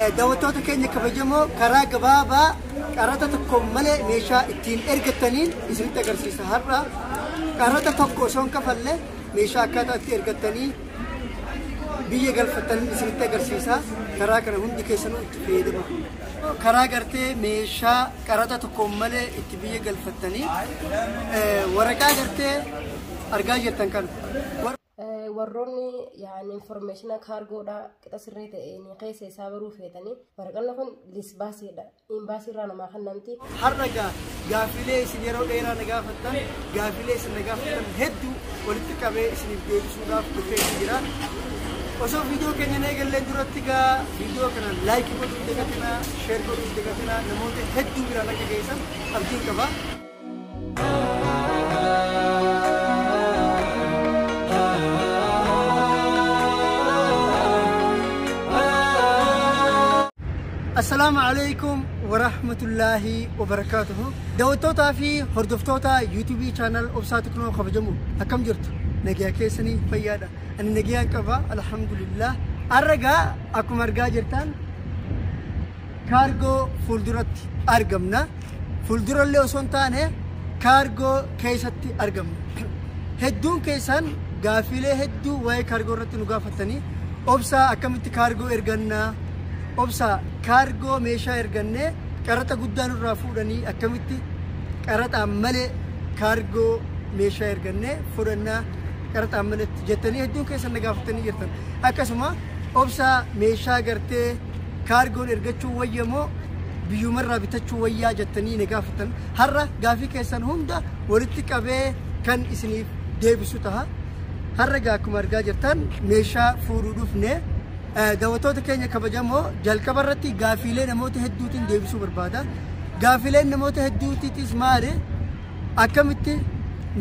Daawwattoota keenya kabajamoo, karaa gabaabaa qaraxa tokko malee meeshaa ittiin ergattaniin isinitti agarsiisa. Har'a qaraxa tokko osoo hin kafalle meeshaa akkaataa itti ergattanii biyya galfattaniin isinitti agarsiisa. Karaa kana hundi keessanuu itti fayyadama. Karaa gartee meeshaa qaraxa tokko malee itti biyya galfattanii waraqaa gartee argaa jirtan kana. Warroonni yaani information kaargoodha qixa sirrii ta'een keessa isaa baruu feetanii, waraqaan kun laissez-passeedha. Imbaasii irraa namaa kan namti. Har'a gaaffilee isin yeroo dheeraa na gaafattan, gaaffilee isin na gaafattan hedduu walitti qabee isiniif deebisuudhaaf dhufee jira. Osoo viidiyoo keenya hin eegalleen duratti gaa viidiyoo kana like godhuu hin dagatinaa, share godhuu hin dagatinaa, namoota hedduu biraan akka geessan abdiin qaba. Assalaamu alaikum warahmatullaahi wabarakaatuhu. Daawwattootaa fi hordoftoota YouTube channel Obsaa Teknoo kabajamu, akkam jirtu? Nagaa keessanii, fayyaadha? Ani nagaan qaba, alhamdulillah. Har'a gaa akkuma argaa jirtan kaargoo fuulduratti argamna. Fuuldurallee osoo hin taane kaargoo keessatti argamna. Hedduun keessan gaaffiilee hedduu waa'ee kaargoo irratti nu gaafattanii, "Obsaa, akkamitti kaargoo ergannaa? Obsaa, kaargoo meeshaa ergannee qaraxa guddaa nurraa fuudhanii, akkamitti qaraxaan malee kaargoo meeshaa ergannee fudhannaa qaraxaan maletti?" jettanii hedduun keessan na gaafatanii jirtan. Akkasuma, "Obsaa, meeshaa gartee kaargoon ergachuu wayyamoo biyyumarraa bitachuu wayyaa?" jettanii na gaafatan. Har'a gaafii keessan hunda walitti qabee kan isiniif deebisu ta'a. Har'a gaa akkuma argaa jirtan meeshaa fuudhuu dhufne. Daawwattoota keenya kabajamoo, jalqaba irratti gaafiilee namoota hedduutiin deebisuu barbaada. Gaafiileen namoota hedduutiitis maali? Akkamitti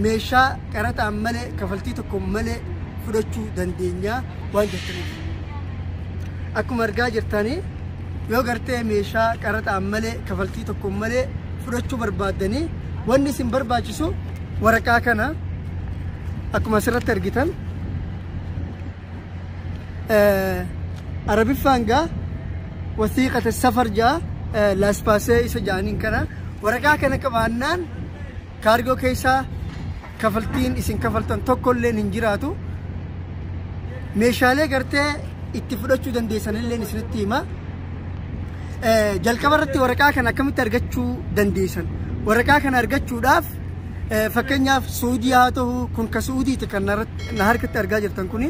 meeshaa qaraxaan malee, kafaltii tokko malee fudhachuu dandeenya waan jettaniif. Akkuma argaa jirtanii, yoo gartee meeshaa qaraxaan malee, kafaltii tokko malee fudhachuu barbaaddanii, wanni isin barbaachisu waraqaa kana. Akkuma asirratti argitan Arabiffaan gaa وثيقة السفر jaa, laissez-passer isa jaaniin kana, waraqaa kana qabaannaan kaargoo keessaa kafaltiin isin kafaltan tokkolleen hin jiraatu. Meeshaalee gartee itti fudhachuu dandeessanillee isinitti hima. Jalqaba irratti waraqaa kana akkamitti argachuu dandeessan? Waraqaa kana argachuudhaaf, fakkeenyaaf Suudii haa ta'u, kun ka Suudiiti kan na harkatti argaa jirtan kuni,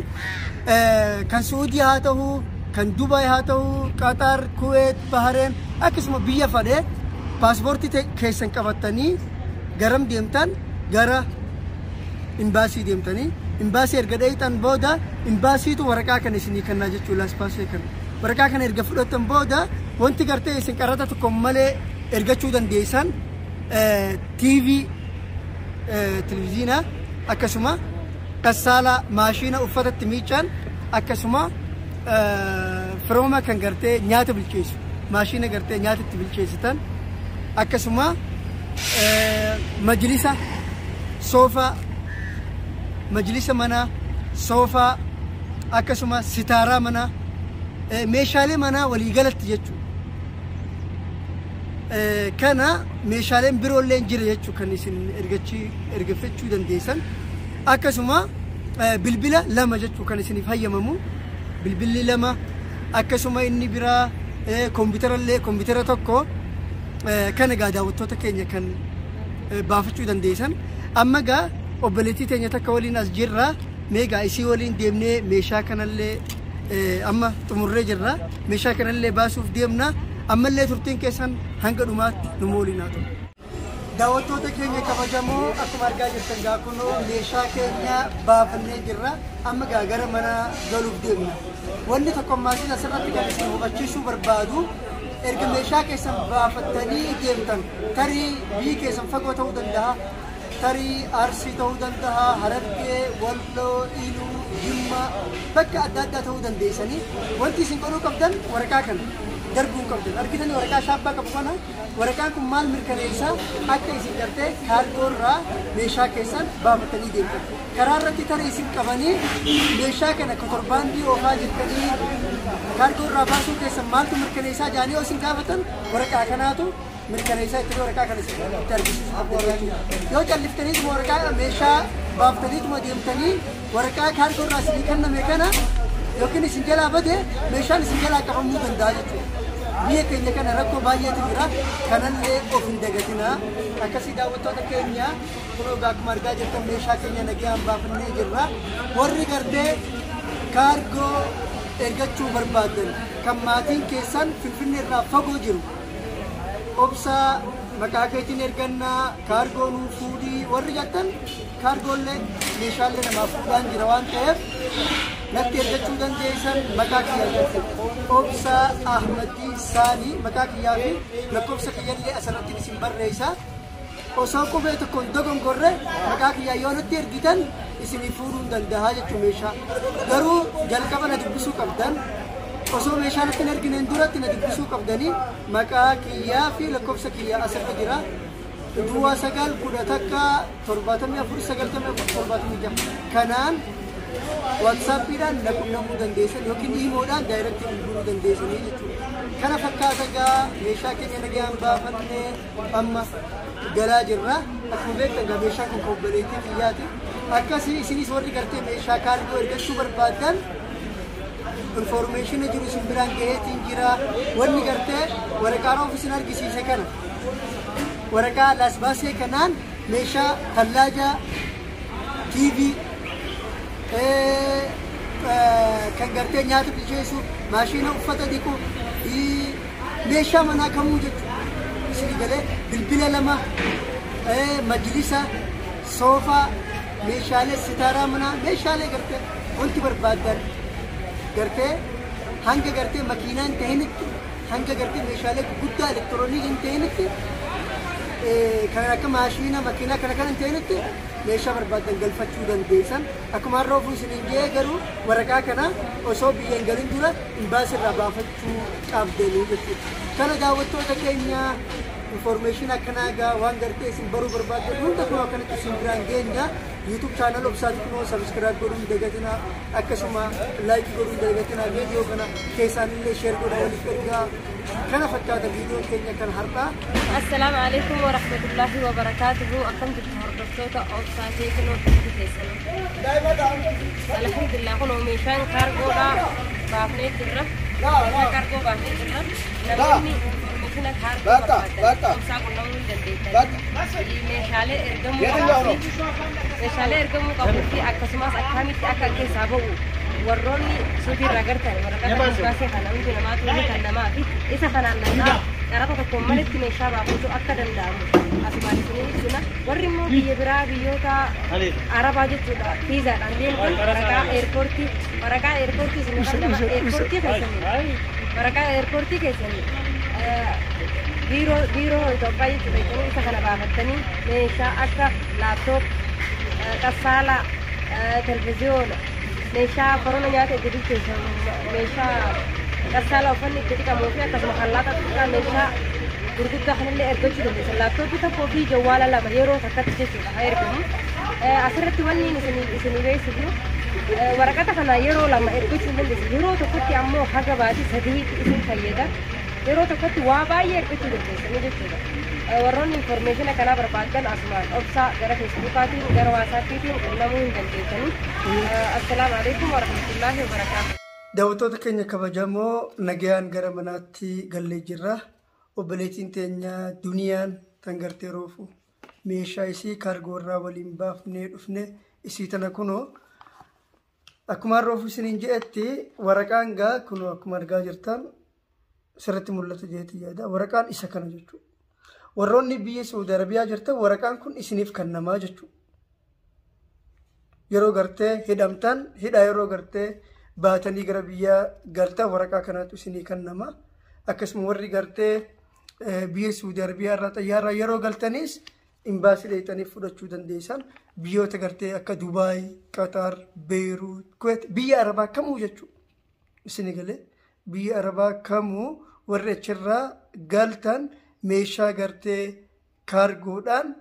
kan Suudii haa ta'u, kan Dubaay haa ta'u, Qatar, Kuweet, Bahareen, akkasuma biyya fadhee, paaspoortii keessan qabattanii garam deemtan? Gara imbaasii deemtanii, imbaasii erga dheeyxan booda imbaasiitu waraqaa kana isinii kennaa jechuudha, laissez-passer kana. Waraqaa kana erga fudhatan booda wanti gartee isin qaraxa tokko malee ergachuu dandeessan TV, televizyiina, akkasuma غسالة, maashina uffatatti miican, akkasuma firooma kan gartee nyaata bilcheessu, maashina gartee nyaata itti bilcheessitan, akkasuma majlisa, soofaa, majlisa manaa, soofaa, akkasuma sitaaraa manaa, meeshaalee manaa waliigalatti jechuudha. Kana meeshaaleen biroollee jira jechuudha kan isin ergachuu dandeessan. Akkasuma bilbila lama jechuu kan isiniif hayyamamu, bilbilli lama, akkasuma inni biraa koompitara illee, koompitara tokko. Kana gaa daawwattoota keenya kan baafachuu dandeessan. Amma gaa obboleettii teenya takka waliin as jirra. Mee gaa isii waliin deemnee meeshaa kanallee amma xumurree jirra. Meeshaa kanallee baasuuf deemna. Ammallee turtiin keessan hanga dhumaatti nu waliin haa ta'u. Daawwattoota keenya kabajamoo, akkuma argaa jirtan gaa kunoo meeshaa keenya baafannee jirra. Amma gaa gara mana galuuf deemna. Wanni tokko ammaas asirratti kan isin hubachiisuu barbaadu, erga meeshaa keessan baafattanii deemtan, tarii biyyi keessan fagoo ta'uu danda'a. Tarii Arsii ta'uu danda'a, Harargee, Walloo, Iluu, Jimma, bakka adda addaa ta'uu dandeessanii, wanti isin godhuu qabdan waraqaa kana darbuu qabdan. Argitanii waraqaa shaabbaa qabu kana? Waraqaan kun maal mirkaneessa? Akka isin gartee kaargoo irraa meeshaa keessan baafatanii deemtan. Karaa irratti tarii isin qabanii meeshaa kana kotorbaandii oofaa jirtanii Kaargoo irraa baasuu keessan maaltu mirkaneessaa jedhanii yoo isin gaafatan waraqaa kanaatu mirkaneessaa ittiin waraqaa kana itti argisiisuu qabdu jechuudha. Yoo calliftaniituma waraqaa meeshaa baaftaniituma deemtanii waraqaa kaargoo irraa isinii kenname kana yookiin isin jalaa bade meeshaan isin jalaa qabamuu danda'a jechuudha. Biyya keenya kana rakkoo baay'eetu jira. Kanallee of hin dagatinaa. Akkasii daawwattoota keenya kunoo akkuma argaa jirtan meeshaa keenya nagayaan baafannee jirra. Warri gartee kaargoo ergachuu barbaadan kan maatiin keessan Finfinnee irraa fagoo jiru obsaa maqaa keetiin ergannaa kaargoo nuu fuudhii warri jettan kaargoollee meeshaalee namaaf fuudhaan jira waan ta'eef natti ergachuu dandeessan maqaa kiyyaa jechuudha. Obsaa Ahmadii Saanii maqaa kiyyaa fi lakkoofsa kiyyallee asirratti isin barreessa. Osoo qubee tokkoon dogongorre maqaa kiyyaa yoo natti ergitan isinii fuudhuu hin danda'a jechuun meeshaa. Garuu jalqaba na dubbisuu qabdan. Osoo meeshaa natti hin ergineen duratti na dubbisuu qabdanii maqaa kiyyaa fi lakkoofsa kiyyaa asirra jira. Duwwaa 9 11 74 94 76 kanaan waatsaappiidhaan na qunnamuu dandeessan yookiin iimoodhaan daayirektii bilbiluu dandeessanii jechuudha. Kana fakkaata egaa meeshaa keenya nagayaan baafannee amma galaa jirra. Akkuma beektan egaa meeshaan kun kan obboleettii kiyyaati. Akkasii isinis warri gartee meeshaa kaargoo ergachuu barbaaddan informeeshina jiru isin biraan gaheetiin jira. Wanni gartee waraqaa of isin argisiise kana waraqaa laasbaasee kanaan meeshaa tallaajaa TV kan gartee nyaata bilcheessu maashina uffata dhiqu meeshaa manaa kamuu jechuudha. Isin galee bilbila lama majlisa soofaa meeshaalee sitaaraa manaa meeshaalee gartee wanti barbaaddan gartee hanga gartee makiinaa hin ta'initti hanga gartee meeshaalee gurguddaa elektiroonii hin ta'initti kan akka maashina makiinaa kana kana hin ta'initti meeshaa barbaaddan galfachuu dandeessan. Akkuma har'a ofuu isiniin jee garuu waraqaa kana osoo biyya hin galin dura imbaasii irraa baafachuu qabdanii jechuudha. Kana daawwattoota keenya information akkanaa egaa waan gartee isin baruu barbaaddan hunda kunoo akkanatti isin biraan geenya. YouTube channel obsaati kunoo subscribe godhuu hin dagatinaa, akkasuma like godhuu hin dagatinaa, viidiyoo kana keessaan illee share godhaa waliif ergaa. Kana fakkaata viidiyoon keenya kan har'aa. Assalaamu alaikum wa rahmatullahi wa barakaatuhu. Akkam jirtu hordoftoota obsaa teekinoo keessan? Alhamdulillah kunoo meeshaan kaargoodhaa baafnee jirra. Meeshaa kaargoo baafnee jirra. Namoonni information kaargoo barbaadan obsaa qunnamuu hin dandeessan. Meeshaalee ergamuu qabuu fi meeshaalee ergamuu qabuu fi akkasumas akkamitti akka keessaa ba'u warroonni suutii irraa gartan waraqaa baasee kana hundi namaatu ni kan namaa fi isa kanaan namaa qaraxa tokkoon malitti meeshaa baafachuu akka danda'amu asumaan isinii ibsina. Warri immoo biyya biraa biyyoota Arabaa jechuudha fiizaadhaan deemtan waraqaa eerpoortii isin kan nama eerpoortii keessanii waraqaa eerpoortii keessanii biiroo Itoophiyaa jechuudha isa kana baafattanii meeshaa akka laaptoop, qassaalaa, televizyoona, meeshaa korona nyaata itti bilcheessan, meeshaa qassaalaa uffanni itti dhiqamuu fi akkasuma hallaaqa xixiqqaa meeshaa gurguddaa kanallee ergachuu dandeessan. Laaptooppii tokkoo fi jawwaala lama yeroo takkatti jechuudha haa ergamu. Asirratti wanni isinii beeksifnu waraqata kana yeroo lama ergachuu hin dandeessan. Yeroo tokkotti ammoo haga baatii sadiitti isin fayyada. Yeroo tokkotti waa baay'ee ergachuu dandeessanii jechuudha. Warroonni information kanaa barbaadan asumaan obsaa gara feesbuukaatiin gara waasaappiitiin qunnamuu hin dandeessanii. Assalaamu alaikum wa rahmatullahi wa barakaatuh. Daawwattoota keenya kabajamoo nagayaan gara manaatti gallee jirra. Obboleettiin teenya Duniyaan tan gartee roofu meeshaa isii kaargoo irraa waliin baafnee dhufne isii tana kunoo akkuma roofu isiniin jedhetti waraqaan gaa kunoo akkuma argaa jirtan sirriitti mul'ata jeetii yaada. Waraqaan isa kana jechuudha. Warroonni biyya Saudi Arabiyaa jirtan waraqaan kun isiniif kennamaa jechuudha. Yeroo gartee hidhamtan hidhaa yeroo gartee baatanii gara biyyaa galtan waraqaa kanaatu isinii kennama. Akkasuma warri gartee biyya Saudi Arabiyaa irraa xayyaarraa yeroo galtanis imbaasii dheeyxanii fudhachuu dandeessan. Biyyoota gartee akka Dubaay, Qatar, Beeruut, Kuwait biyya Arabaa kamuu jechuudha. Isinii galee biyya Arabaa kamuu warri achirraa galtan meeshaa gartee kaargoodhaan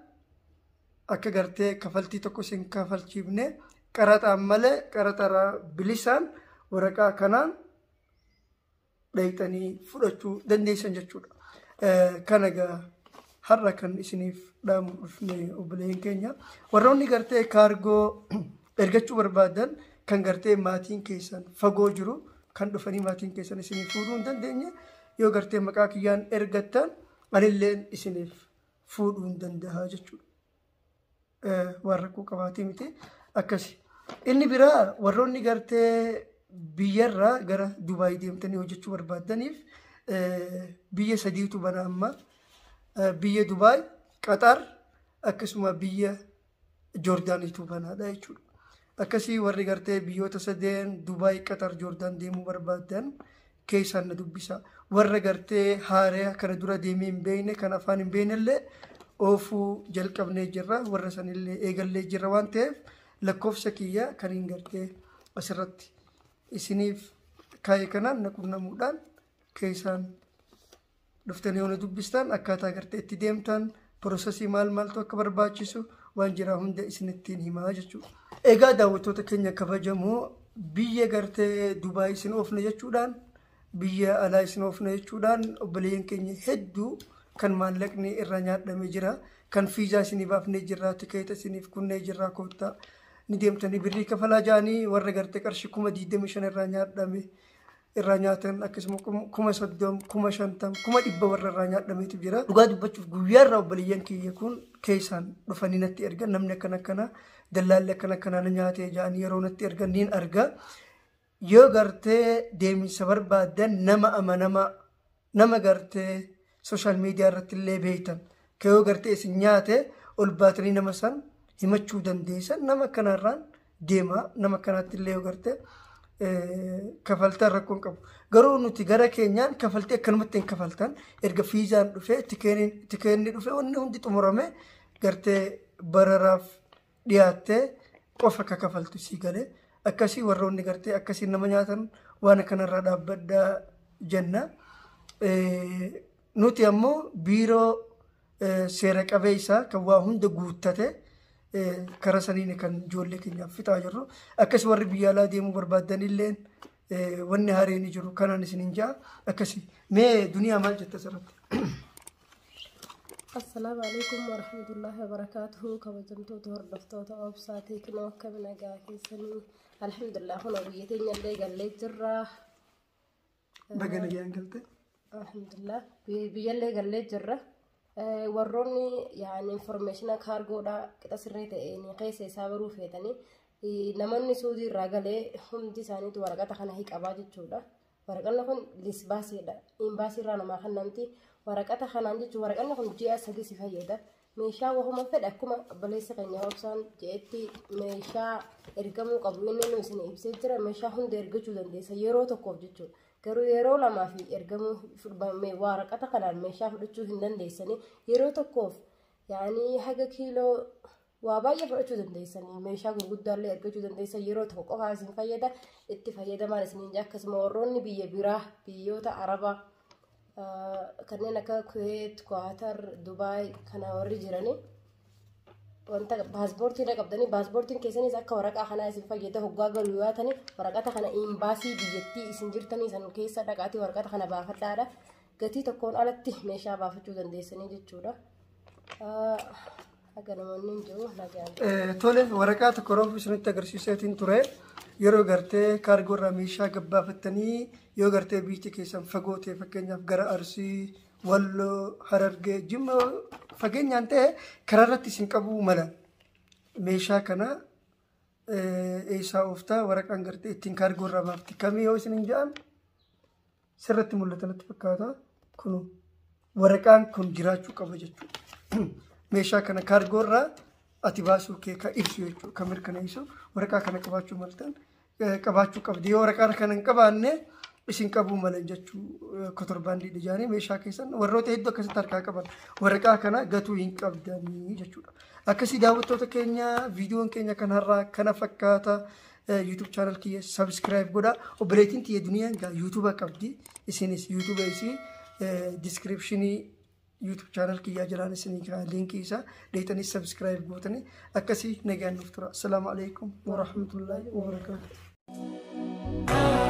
akka gartee kafaltii tokko isin kafalchiifne qaraxaan malee qaraxarraa bilisaan waraqaa kanaan dheeyxanii fudhachuu dandeessan jechuudha. Kana egaa har'a kan isiniif dhaamu dhufne obboleeyyan keenya. Warroonni gartee kaargoo ergachuu barbaadan kan gartee maatiin keessan fagoo jiru kan dhufanii maatiin keessan isiniif fuudhuu hin dandeenye yoo gartee maqaa kiyyaan ergattan anilleen isiniif fuudhuu hin danda'a jechuudha. Waan rakkoo qabaatee miti akkasi. Inni biraa warroonni gartee biyyarraa gara Dubaay deemtanii hojjechuu barbaadaniif biyya sadiitu bana amma. Biyya Dubaay, Qaxar akkasuma biyya Joordaaniitu banaadha jechuudha. Akkasii warri gartee biyyoota sadeen Dubaay, Qaxar, Joordaan deemuu barbaadan keessaan na dubbisa. Warra gartee haaree kana dura deemee hin beekne kan afaan hin beekne illee oofuu jalqabnee jirra. Warra sanillee eegallee jirra waan ta'eef lakkoofsa kiyya kan hin gartee asirratti isiniif kaa'e kanaan na qunnamuudhaan keessaan dhuftanii yoo na dubbistan akkaataa gartee itti deemtan processii maal maaltu akka barbaachisu waan jira hunda isinittiin himaa jechuudha. Egaa daawwattoota keenya kabajamoo biyya gartee Dubaay isin oofne jechuudhaan biyya alaa isin oofne jechuudhaan obboleeyyan keenya hedduu kan maallaqni irraa nyaadhame jira. Kan fiizaa isinii baafnee jirra, tikeeta isiniif kunnee jirra koottaa ni deemtanii birrii kafalaa ja'anii warra gartee qarshii 25,000 irraa nyaadhame irraa nyaatan akkasuma 30,000, 50,000, 100,000 warra irraa nyaadhameetu jira. Dhugaa dubbachuuf guyyaa irraa obboleeyyan kiyya kun keessaan dhufanii natti ergan namni akkana akkana dallaalli akkana akkanaa na nyaatee ja'anii yeroo natti ergan niin arga. Yoo gartee deeminsa barbaaddan nama amanamaa nama gartee social media irratti illee beektan ka yoo gartee isin nyaate ol baatanii nama san himachuu dandeessan nama akkanaarraan deemaa nama akkanaatti illee yoo gartee kafaltaan rakkoo hin qabu. Garuu nuti gara keenyaan kafaltii akkanumatti hin kafaltan erga fiizaan dhufee tikeenni dhufee wanni hundi xumurame gartee bararaaf dhiyaattee qofa akka kafaltu sii galee akkasii warroonni gartee akkasii nama nyaatan waan akkanarraa dhaabbadhaa jenna. Nuti ammoo biiroo seera qabeessaa kan waa hunda guuttate karaa saniin kan ijoollee keenyaaf fixaa jirru. Akkasii warri biyya alaa deemuu barbaadan illee wanni hareen jiru kanaan isiniin ja'a. Akkasii mee duniyaa maal jetta asirratti? Assalaamu alaikum warahmatullahi wabarakaatuhu. Kabajamtoota hordoftoota obsaa teeknoo akkam nagaa keessanii? Alhamdulillah kun biyya teenya illee gallee jirra. Baga nagaan galte. Alhamdulillah biyyallee gallee jirra. Warroonni yaani informationa kaargoodhaa qixa sirrii ta'een keessa isaa baruu feetanii namoonni suudii irraa galee hundi isaaniitu waraqata kana hiqabaa jechuudha. Waraqanni kun lisbaasiidha. Imbaasii irraa namaa kennamti. Waraqata kanaan jechuun waraqanni kun ji'a 3 si fayyada. Meeshaa wahuma fedhe akkuma obboleessa keenya obsaan jedhetti meeshaa ergamuu qabu inni nu isin ibsee jira. Meeshaa hunda ergachuu dandeessa yeroo tokkoof jechuudha. Garuu yeroo lamaa fi ergamuu waraqata kanaan meeshaa fudhachuu hin dandeessanii yeroo tokkoof yaani haga kiiloo waa baay'ee fudhachuu dandeessanii meeshaa gurguddaallee ergachuu dandeessan yeroo tokko qofaa isin fayyada itti fayyadamaan isiniin akkasuma warroonni biyya biraa biyyoota Arabaa kanneen akka Kuweet, Kwaatar, Dubaay kana warri jiranii wanta paaspoortii irra qabdanii paaspoortiin keessanis akka waraqaa kanaa isin fayyada hoggaa galuu yoo taatanii waraqata kana imbaasii biyyattii isin jirtanii san keessa dhaqaatii waraqata kana baafadhaadha. Gatii tokkoon alatti meeshaa baafachuu dandeessanii jechuudha. Akka namoonni hin jiru nagaan. Tole waraqaa tokko roofu isinitti agarsiiseetiin ture. Yeroo gartee kaargoo irraa meeshaa gabbaafattanii yoo gartee biyyi keessan fagoo ta'e fakkeenyaaf gara Arsii, Walloo, Harargee, Jimma fageenyaan ta'e karaa irratti isin qabuu mala. Meeshaa kana eessaa ooftaa waraqaan gartee ittiin kaargoo irraa baafti. Kamii yoo isin hin ja'an sirratti mul'ata natti fakkaata. Kun waraqaan kun jiraachuu qaba jechuudha. Meeshaa kana kaargoo irraa ati baasuu kee kan ibsu jechuudha. Kan mirkaneessu waraqaa kana qabaachuu maltan qabaachuu qabdi. Yoo waraqaa kana hin qabaanne isin qabuu malan jechuu kotorbaandii ijaanii meeshaa keessan warroota hedduu akkasitti harkaa qaban waraqaa kana gatuu hin qabdanii jechuudha. Akkasii daawwattoota keenya viidiyoon keenya kan har'aa kana fakkaata. YouTube channel kiyya subscribe godhaa. Obboleettiin tiyya duniyaan gaa YouTube qabdi. Isinis YouTube isii descriptionii YouTube channel kiyyaa jiraan isinii kaa linkii isaa deetanii subscribe gootanii akkasii nagaan nuuf tura. Assalaamu alaikum warahmatullaahi wabarakaatuh.